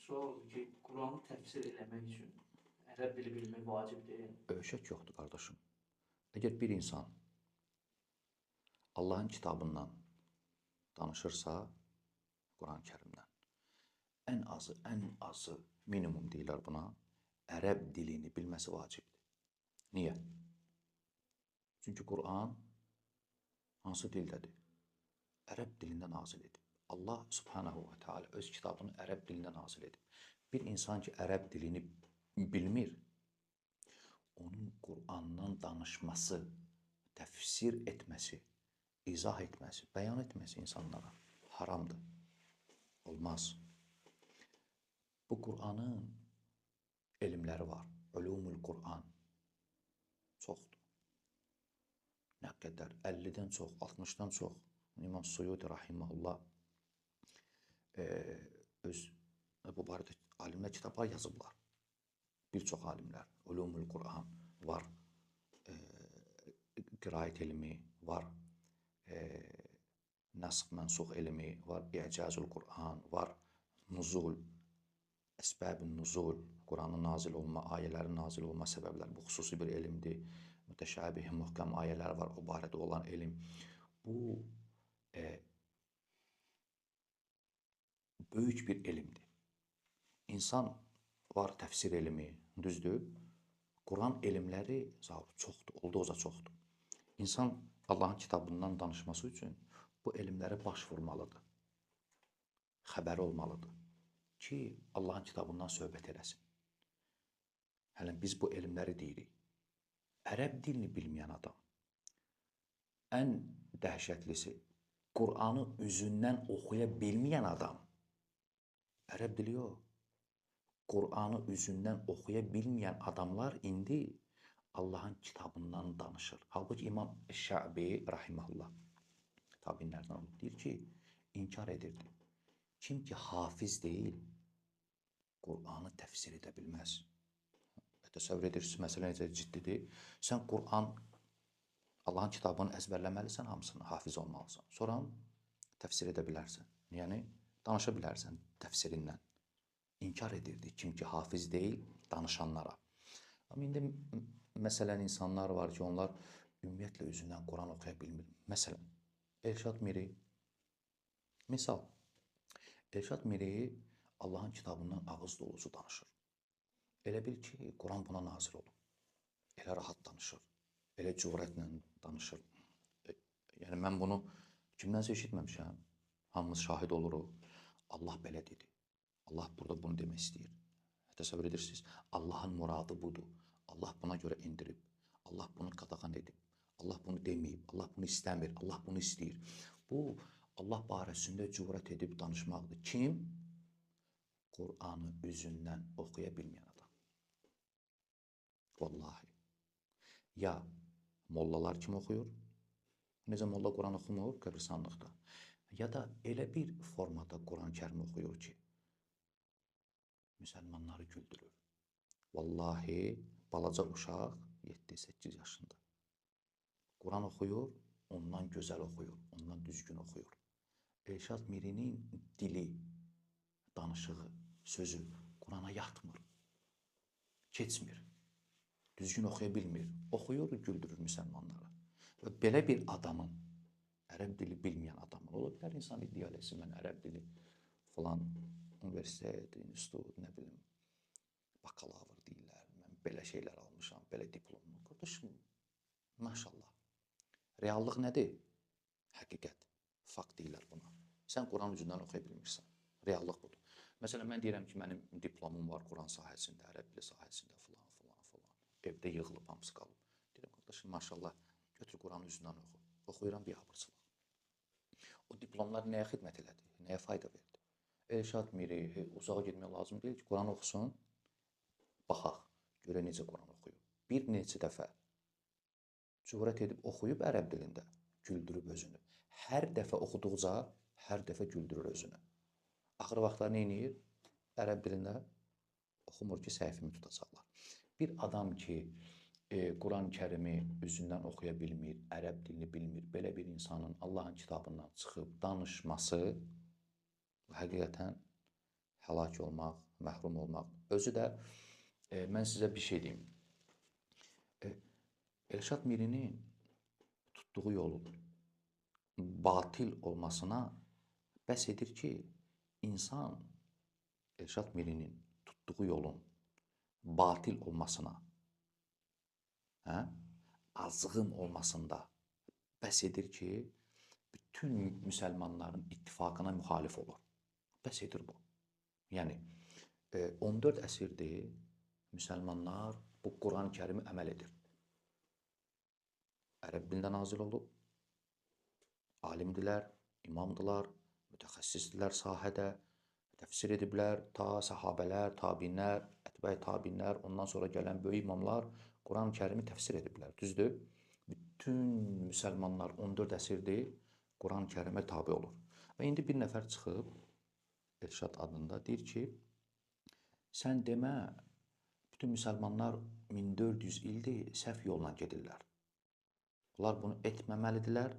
Sual odur ki, Quranı təfsir eləmək üçün ərəb dili bilmək vacib deyil. Şək yoxdur, qardaşım. Əgər bir insan Allahın kitabından danışırsa, Quran-ı Kərimdən, ən azı, minimum deyirlər buna, ərəb dilini bilməsi vacibdir. Niyə? Çünki Quran hansı dildədir? Ərəb dilində nazil edib. Allah subhanahu və teala öz kitabını ərəb dilində nazil edib. Bir insan ki, ərəb dilini bilmir, onun Qurandan danışması, təfsir etməsi, izah etməsi, bəyan etməsi insanlara haramdır. Olmaz. Bu Quranın elmləri var. Ulumul Quran. Çoxdur. Nə qədər? 50-dən çox, 60-dan çox. İmam Suyuti rahimehullah öz bu barədə alimlər kitablar yazıblar. Bir çox alimlər. Ulumul Quran var. Qiraət elmi var. Nəsx, mənsux elmi var. İ'cazul Quran var. Nuzul, əsbəb-ün nuzul, Quranın nazil olma, ayələrin nazil olma səbəbləri. Bu xüsusi bir elmdir. Mütəşabih, möhkəm ayələr var, o barədə olan elm. Bu böyük bir elmdir. İnsan var təfsir elmi, düzdür. Quran elmləri çoxdur, olduqca çoxdur. İnsan Allahın kitabından danışması üçün bu elmlərə baş vurmalıdır. Xəbəri olmalıdır ki, Allahın kitabından söhbət eləsin. Hələ biz bu elmləri deyirik. Ərəb dilini bilməyən adam, ən dəhşətlisi, Qur'anı üzündən oxuya bilməyən adam, ərəb dili yox, Qur'anı üzündən oxuya bilməyən adamlar indi Allahın kitabından danışır. Halbuki İmam Şəbi rahimehullah tabinlərdən olub, deyir ki, inkar edirdi. Kim ki hafiz deyil, Qur'anı təfsir edə bilməz. Təsəvvür edirsiniz, məsələ necə ciddidir. Sən Qur'an, Allahın kitabını əzbərləməlisən hamısını, hafiz olmalısan. Sonra təfsir edə bilərsən. Yəni, danışa bilərsən təfsirindən. İnkar edirdi kim ki hafiz deyil, danışanlara. Amma indi məsələn insanlar var ki, onlar ümumiyyətlə üzündən Quran oxuya bilmir. Məsələn, Elşad Miri. Misal, Elşad Miri Allahın kitabından ağız dolusu danışır. Elə bil ki, Quran buna nazil olub. Elə rahat danışır, elə cürətlə danışır. Yəni, mən bunu kimdənsə eşitməmişəm. Hamımız şahid oluruq. Allah belə dedi. Allah burada bunu demək istəyir. Təsəvvür edirsiniz, Allahın muradı budur. Allah buna görə indirib. Allah bunu qadağan edib. Allah bunu deməyib. Allah bunu istəmir. Allah bunu istəyir. Bu, Allah barəsində cürət edib danışmaqdır. Kim? Qur'anı üzündən oxuya bilməyən adam. Vallahi. Ya mollalar kim oxuyur? Necə molla Quran oxumur qəbristanlıqda. Ya da elə bir formada Quran-ı Kərimi oxuyur ki, müsəlmanları güldürür. Vallahi, balaca uşaq 7-8 yaşında. Quran oxuyur, ondan gözəl oxuyur, ondan düzgün oxuyur. Elşad Mirinin dili, danışığı, sözü Qurana yatmır, keçmir, düzgün oxuya bilmir. Oxuyur, güldürür müsəlmanları. Və belə bir adamın, ərəb dili bilməyən adamın, ola bilər insan iddia eləsin, mən ərəb dili filan universitet, institut, nə bilim, bakalavr deyirlər, mən belə şeylər almışam, belə diplomlu. Qardaşım, maşallah. Reallıq nədir? Həqiqət, fakt deyirlər buna. Sən Quran üzündən oxuya bilmirsən. Reallıq budur. Məsələn, mən deyirəm ki, mənim diplomum var Quran sahəsində, ərəb dili sahəsində, filan, filan, filan. Evdə yığılıb, hamısı qalıb. Deyirəm, qardaşım, maşallah, götür Quranı üzündən oxu. Oxuyuram, biabırçılıq. O diplomlar nəyə xidmət elədi? Nəyə fayda verdi? Elşad Miri, uzağa getmək lazım deyil ki, Quran oxusun, baxaq, görə necə Quran oxuyub. Bir neçə dəfə cürət edib oxuyub ərəb dilində, güldürüb özünü. Hər dəfə oxuduqca, hər dəfə güldürür özünü. Axır vaxtlar nə eləyir? Ərəb dilində oxumur ki, səhifimi tutacaqlar. Bir adam ki, Quran-ı Kərimi üzündən oxuya bilmir, ərəb dilini bilmir, belə bir insanın Allahın kitabından çıxıb danışması həqiqətən həlak olmaq, məhrum olmaq. Özü də mən sizə bir şey deyim. Elşad Mirinin tutduğu yolun batil olmasına bəs edir ki, insan Elşad Mirinin tutduğu yolun batil olmasına, azğın olmasında bəs edir ki, bütün müsəlmanların ittifaqına müxalif olur. Bəs edir bu. Yəni, 14 əsrdir müsəlmanlar bu Quran-ı Kərimi əməl edir. Ərəb dilində nazil olub, alimdilər, imamdılar, mütəxəssisdilər sahədə, təfsir ediblər, ta səhabələr, tabinlər, ətbəi tabinlər, ondan sonra gələn böyük imamlar Quran-ı Kərimi təfsir ediblər. Düzdür? Bütün müsəlmanlar 14 əsrdir Quran-ı Kərimə tabi olur. Və indi bir nəfər çıxıb, Elşad adında, deyir ki, sən demə, bütün müsəlmanlar 1400 ildir səhv yolla gedirlər. Onlar bunu etməməlidirlər,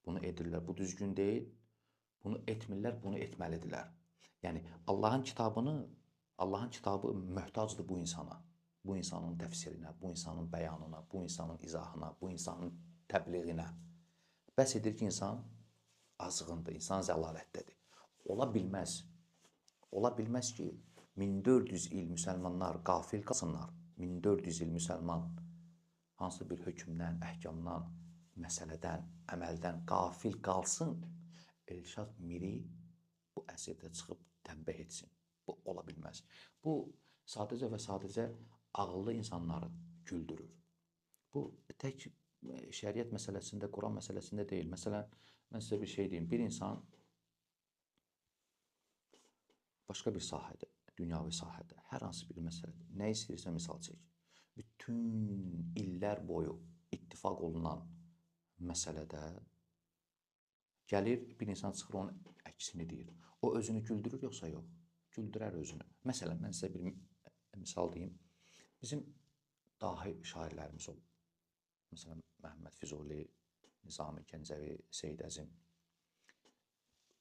bunu edirlər, bu düzgün deyil, bunu etmirlər, bunu etməlidirlər. Yəni, Allahın kitabını, Allahın kitabı möhtacdır bu insana, bu insanın təfsirinə, bu insanın bəyanına, bu insanın izahına, bu insanın təbliğinə. Bəs edir ki, insan azğındır, insan zəlalətdədir. Ola bilməz, ola bilməz ki, 1400 il müsəlmanlar qafil qalsınlar, 1400 il müsəlman hansı bir hökmdən, əhkamdan, məsələdən, əməldən qafil qalsın, Elşad Miri bu əsrdə çıxıb tənbih etsin. Bu ola bilməz. Bu sadəcə və sadəcə ağıllı insanları güldürür. Bu tək şəriət məsələsində, Quran məsələsində deyil. Məsələn, mən sizə bir şey deyim. Bir insan başqa bir sahədə, dünyavi sahədə, hər hansı bir məsələdə, nə istəyirsə misal çək. Bütün illər boyu ittifaq olunan məsələdə gəlir, bir insan çıxır, onun əksini deyir. O özünü güldürür yoxsa yox? Güldürər özünü. Məsələn, mən sizə bir misal deyim. Bizim dahi şairlərimiz olub. Məsələn, Məhəmməd Füzuli, Nizami Gəncəvi, Seyid Əzim.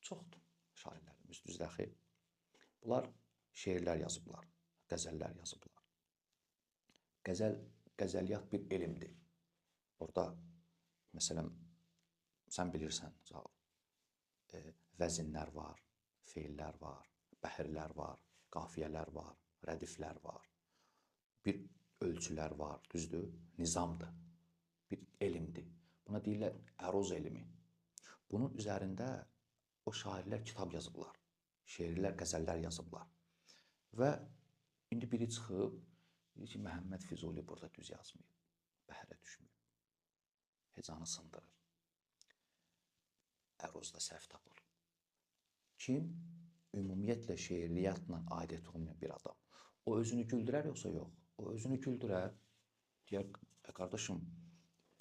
Çoxdur şairlərimiz, düzdür axı. Bunlar şeirlər yazıblar, qəzəllər yazıblar. Qəzəl, qəzəliyyat bir elmdir. Orada, məsələn, sən bilirsən, vəzinlər var, feillər var, bəhirlər var, qafiyələr var, rədiflər var, bir ölçülər var, düzdür, nizamdır, bir elmdir. Buna deyirlər əruz elmi. Bunun üzərində o şairlər kitab yazıblar, şeirlər, qəzəllər yazıblar. Və indi biri çıxıb, deyir ki, Məhəmməd Füzuli burada düz yazmayıb, bəhrə düşməyib, hecanı sındırır, əruzda səhv tapır. Kim? Ümumiyyətlə şeiriyyatla aidiyyəti olmayan bir adam. O özünü güldürər yoxsa yox? O özünü güldürər. Deyər, qardaşım,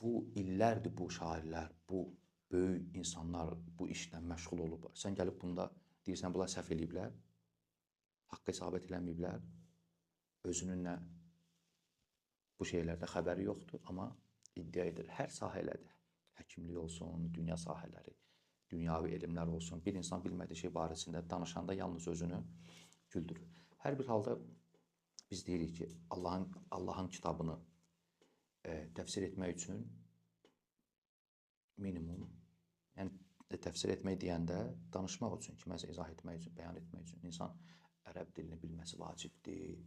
bu illərdir bu şairlər, bu böyük insanlar bu işlə məşğul olublar. Sən gəlib bunda deyirsən, bunlar səhv eləyiblər, haqqa isabət eləməyiblər, özünün nə bu şeylərdə xəbəri yoxdur, amma iddia edir. Hər sahə elədir. Həkimlik olsun, dünya sahələri, dünyavi elmlər olsun. Bir insan bilmədiyi şey barəsində danışanda yalnız özünü güldürür. Hər bir halda biz deyirik ki, Allahın kitabını təfsir etmək üçün minimum, yəni təfsir etmək deyəndə danışmaq üçün, kiməsə izah etmək üçün, bəyan etmək üçün insan ərəb dilini bilməsi vacibdir.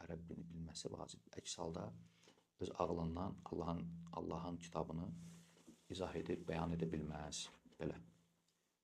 Ərəb dilini bilməsi vacibdir. Əks halda öz ağlından Allahın kitabını izah edib, bəyan edə bilməz. Belə.